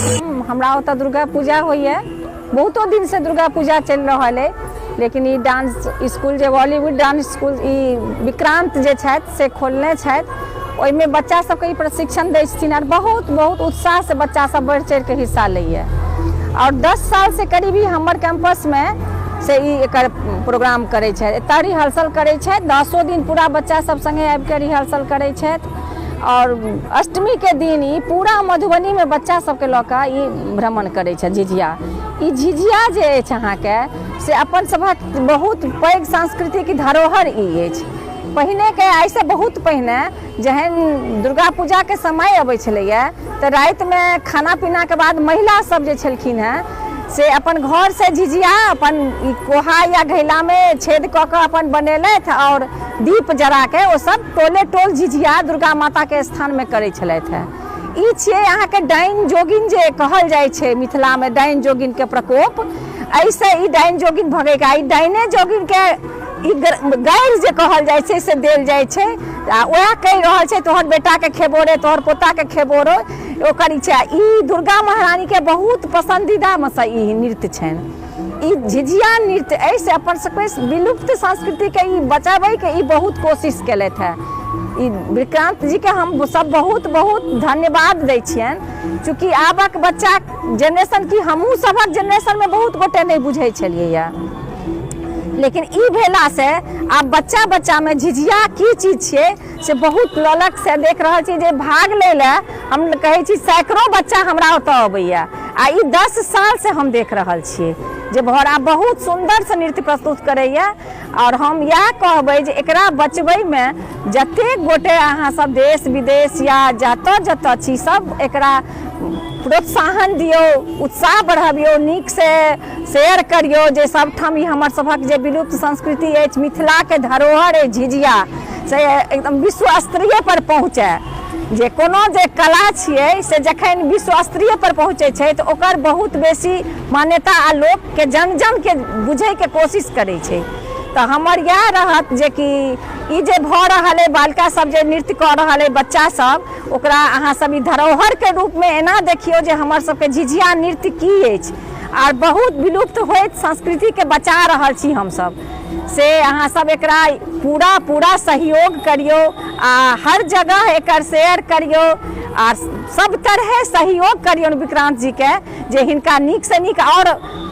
हमरा ओतऽ दुर्गा पूजा होइए, बहुतो दिनसँ दुर्गा पूजा चलि रहल अइ, लेकिन ई डांस स्कूल जे बॉलीवुड डांस स्कूल ई विक्रांत जे छथि से खोलने छथि, ओहिमे बच्चा सबके ई प्रशिक्षण दै छथिन आओर बहुत बहुत उत्साहसँ बच्चा सब बढ़ि चढ़िके हिस्सा लैए। आओर 10 सालसँ करीब ई हमर कैंपसमे से ई एकर प्रोग्राम करै छथि, एतऽ रिहर्सल करै छथि, 10 दिन पूरा बच्चा सब सङ्गे आबिके रिहर्सल करै छथि। आओर अष्टमीके दिन ई पूरा मधुबनीमे बच्चा सबके लऽ कऽ ई भ्रमण करै छथि झिझिया। ई झिझिया जे अछि अहाँके से अपन सभक बहुत पैघ सांस्कृतिक धरोहर ई अछि। पहिनेके आइसँ बहुत पहिने जहन दुर्गा पूजाके समय अबै छलैए तऽ रातिमे खाना पीनाके बाद महिला सब जे छलखिन हेँ से अपन घरसँ झिझिया अपन ई कोहा या घैलामे छेद कऽ कऽ अपन बनेलथि आओर दीप जराके ओ सब टोले टोल झिझिया दुर्गा माताके स्थानमे करै छलथि हेँ। ई छियै अहाँके डाइन जोगिन जे कहल जाइ छै मिथिलामे, डाइन जोगिनके प्रकोप, एहिसँ ई डाइन जोगिन भगैके आ ई डाइने जोगिनके ई गारि जे कहल जाइ छै से देल जाइ छै। आ वएह कहि रहल छै तोहर बेटाके खेबो रे, तोहर पोताके खेबो रे, ओकर ई छै। आ ई दुर्गा महारानीके बहुत पसन्दीदामे सँ ई नृत्य छनि। ई झिझिया नृत्य एहिसँ अपन सबके विलुप्त संस्कृतिके ई बचाबैके ई बहुत कोशिश केलथि हेँ। ई विक्रांत जीके हम सब बहुत बहुत धन्यवाद दै छियनि, चूँकि आबक बच्चा जेनरेशन की हमहूँ सभक जेनरेशनमे बहुत गोटे नहि बुझै छलियैए, लेकिन ई भेलासँ आब बच्चा बच्चामे झिझिया की चीज छियै से बहुत ललकसँ देख रहल छी जे भाग लै लए हम कहै छी सैकड़ों बच्चा हमरा ओतऽ अबैए। आ ई 10 सालसँ हम देख रहल छियै जे भरा बहुत सुन्दरसँ नृत्य प्रस्तुत करैए। आओर हम इएह कहबै जे एकरा बचबैमे जतेक गोटे अहाँ सब देश विदेश या जतऽ जतऽ छी सब एकरा प्रोत्साहन दियौ, उत्साह बढ़बियौ, नीकसँ शेयर करियौ जे सबठाम ई हमर सभक जे विलुप्त संस्कृति अछि, मिथिलाके धरोहर अछि झिझिया, से एकदम विश्व स्तरीय पर पहुँचै। जे कोनो जे कला छियै से जखन विश्व स्तरीय पर पहुँचै छै तऽ ओकर बहुत बेसी मान्यता आ लोकके जन जनके बुझैके कोशिश करै छै। तऽ हमर इएह रहत जे कि ई जे भऽ रहल अइ, बालिका सब जे नृत्य कऽ रहल अइ, बच्चा सब, ओकरा अहाँ सब ई धरोहरके रूपमे एना देखियौ जे हमर सबके झिझिया नृत्य की अछि आर बहुत विलुप्त होइत संस्कृतिके बचा रहल छी हमसब, से अहाँ सब एकरा पूरा पूरा सहयोग करियौ आ हर जगह एकर शेयर करियौ आ सब तरहे सहयोग करियौ विक्रांत जीके जे हिनका नीकसँ नीक आओर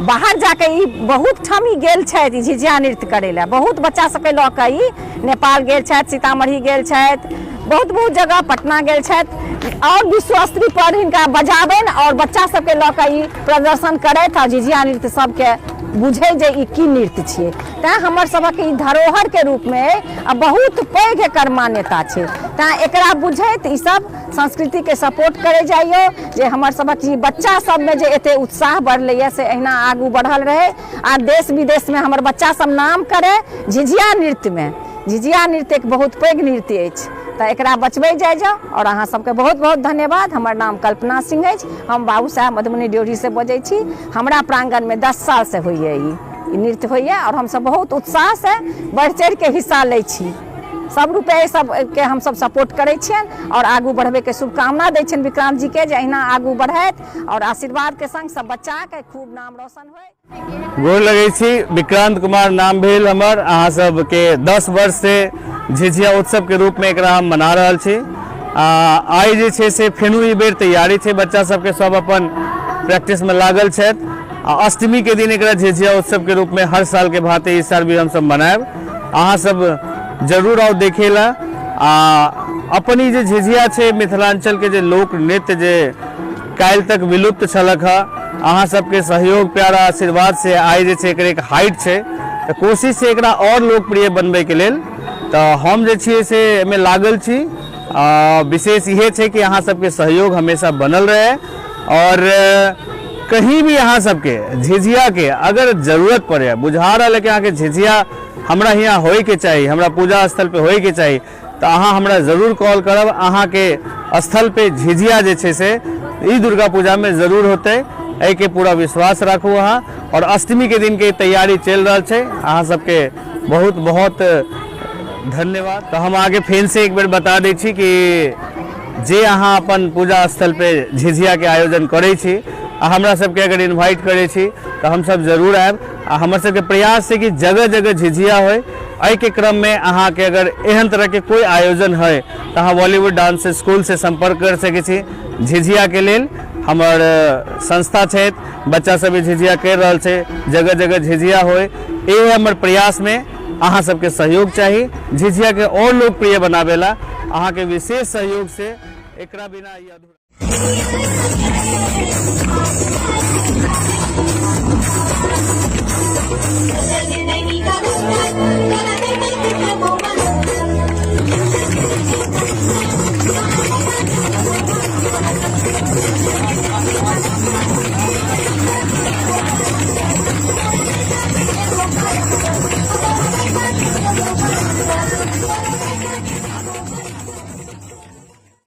बाहर जाके ई बहुत ठाम ई गेल छथि झिझिया नृत्य करै लए, बहुत बच्चा सबके लऽ कऽ ई नेपाल गेल छथि, सीतामढ़ी गेल छथि, बहुत बहुत जगह पटना गेल छथि आओर विश्व स्तरीय पर हिनका बजाबनि आओर बच्चा सबके लऽ कऽ ई प्रदर्शन करथि आ झिझिया नृत्य सबके बुझै जे ई की नृत्य छियै। तैँ हमर सभक ई धरोहरके रूपमे अइ आ बहुत पैघ एकर मान्यता छै, तैँ एकरा बुझैत ई सब संस्कृतिके सपोर्ट करै जाइयौ जे हमर सभक ई बच्चा सबमे जे एते उत्साह बढ़लैए से एहिना आगू बढ़ल रहै आ देश विदेशमे हमर बच्चा सब नाम करै झिझिया नृत्यमे। झिझिया नृत्य एक बहुत पैघ नृत्य अछि, तऽ एकरा बचबै जाइ जाउ। आओर अहाँ सबके बहुत बहुत धन्यवाद। हमर नाम कल्पना सिंह अछि, हम बाबू साहेब मधुबनी ड्योढ़ीसँ बजै छी। हमरा प्राङ्गणमे 10 सालसँ होइए ई नृत्य होइए आओर हमसब बहुत उत्साहसँ बढ़ि चढ़िके हिस्सा लै छी। सब रूपे सबके हमसब सपोर्ट करै छियनि आओर आगू बढ़बैके शुभकामना दै छियनि विक्रांत जीके जे अहिना आगू बढ़थि आओर आशीर्वादके सङ्ग सब बच्चाके खूब नाम रोशन होइ। गोर लगै छी, विक्रांत कुमार नाम भेल हमर। अहाँ सबके 10 वर्ष से झिझिया उत्सव के रूप में एकरा हम मना रहल छी। आ आइ जे छै से फेनो ई बेर तैयारी छै, बच्चा सबके सब अपन प्रैक्टिस में लागल छथि आ अष्टमी के दिन एकरा झिझिया उत्सव के रूप में हर साल के भांति इस साल भी हम सब मनायब। अहाँ सब जरूर आउ देखे ला। आ अपन ई जे झिझिया छै मिथिलांचल के जे लोक नृत्य जे काल्हि तक विलुप्त छलक हँ, अहाँ सबके सहयोग प्यार आ आशीर्वाद से आइ जे छै एकर एक हाइट छै, तऽ कोशिश छै एकरा आओर लोकप्रिय बनबैके लेल। तऽ हम जे छियै से एहिमे लागल छी। आ विशेष इहे छै कि अहाँ सबके सहयोग हमेशा बनल रहे और कहीं भी अहाँ सबके झिझिया के अगर जरूरत पड़े, बुझा रहल है कि अहाँके झिझिया हमरा हियाँ होइके चाही, हमरा पूजा स्थल पे होइके चाही, तऽ अहाँ हमरा जरूर कॉल करब। अहाँके स्थल पे झिझिया जे छै से ई दुर्गा पूजा में जरूर होतै, एहिके पूरा विश्वास राखू अहाँ। और अष्टमी के दिन के तैयारी चलि रहल छै। अहाँ सबके बहुत बहुत धन्यवाद। तऽ हम अहाँके फेर से एक बेर बता दै छी कि जे अहाँ अपन पूजा स्थल पे झिझियाके आयोजन करै छी आ हमरा सबके अगर इन्वाइट करै छी तऽ हमसब जरूर आयब। आ हमर सबके प्रयास छै कि जगह जगह झिझिया होय। एहिके क्रममे अहाँके अगर एहन तरहके कोइ आयोजन है तऽ अहाँ बॉलीवुड डांस स्कूल से सम्पर्क कर सकै छी। झिझियाके लेल हमर संस्था छथि, बच्चा सब झिझिया करि रहल छै, जगह जगह झिझिया होय, एहि हमर प्रयासमे अहाँ सबके सहयोग चाही। झिझियाके आओर लोकप्रिय बनाबे ला अहाँके विशेष सहयोग से एकरा बिना ई अधूरा।